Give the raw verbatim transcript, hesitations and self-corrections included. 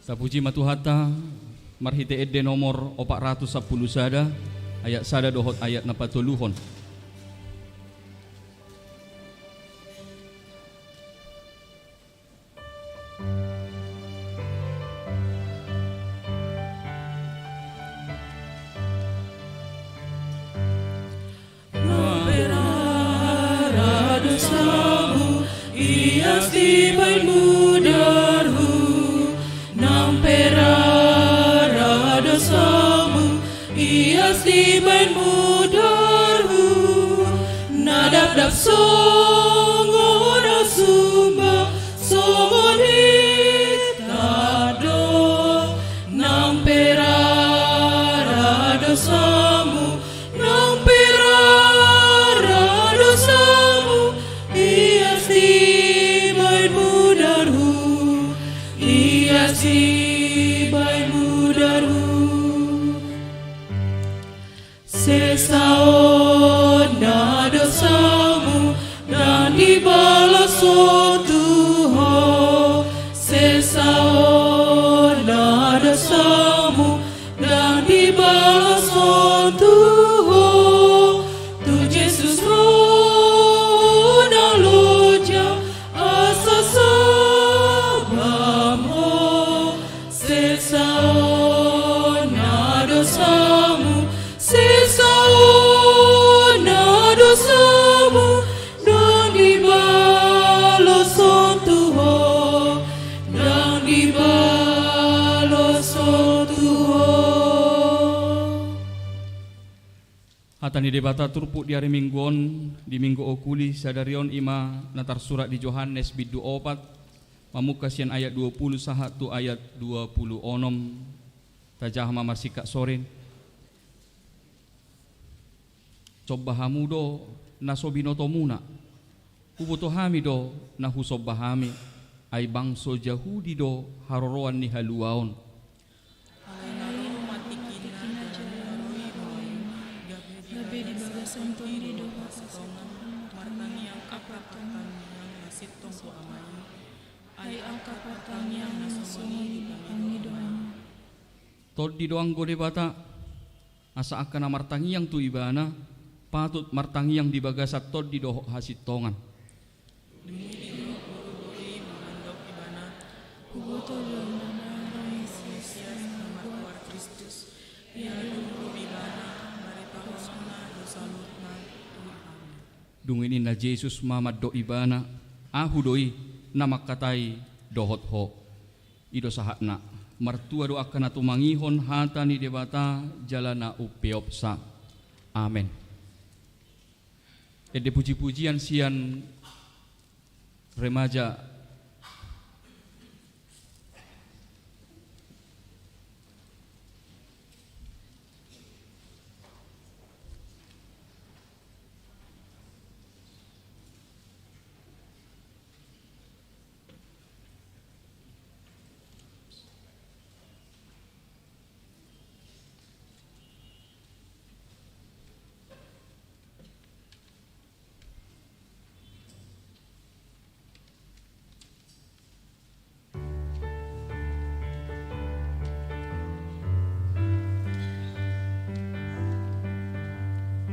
Tapuji ma Tuhanta, marhite ende nomor opat ratus sampulu sada, ayat sada dohot ayat na patoluhon. Nang pe rara dosamu, ias dibahen mudarhu. Nang pe rara dosamu, ias dibahen mudarhu. Na dapdap songon na sumba, songon hita do. Nang pe rara dosamu, nang pe rara dosamu, ias dibahen mudarhu, ias dibahen mudarhu. Sesa on na dosamu, ndang dibalos on tu ho. Sesa on na dosamu, ndang dibalos on tu ho. Tu Jesus ro na loja, asa sabam ho. Sesa on na dosamu, sesa on na dosamu, ndang dibalos on tu ho, ndang dibalos on tu ho. Hata ni Debata turpuk di ari Minggu on, di Minggu Okuli sadari on, i ma na tarsurat di Johannes bindu opat, mamungka sian ayat dua pulu sahat tu ayat dua pulu onom. Tajaha ma marsingkat sore. Somba hamu do na so binotomuna. Huboto hami do na husomba hami, ai bangso Jahudi do haroroan ni haluaon. Alai na ro ma tingkina jala na ro i do gabe di bagasan tondi dohot hasitongan, martangiang angka partangiang na sintong tu Ama i. Ai angka partangiang na songon i dipangido Ama. Tondi do anggo Debata, asa angka na martangiang tu Ibana patut martangiang di bagasan tondi dohot hasintongan. Dung i didok boru-boru i mandok Ibana, huboto do na naeng ro Mesias na margoar Kristus. Ia dung ro Ibana, baritahononna do saluhutna tu hami. Dung i ninna Jesus ma mandok ibana, Ahu do i na mangkatai dohot ho. I do sahatna. Martua do angka na tumangihon hata ni Debata jala na umpeopsa. Amen. Ende puji-pujian sian remaja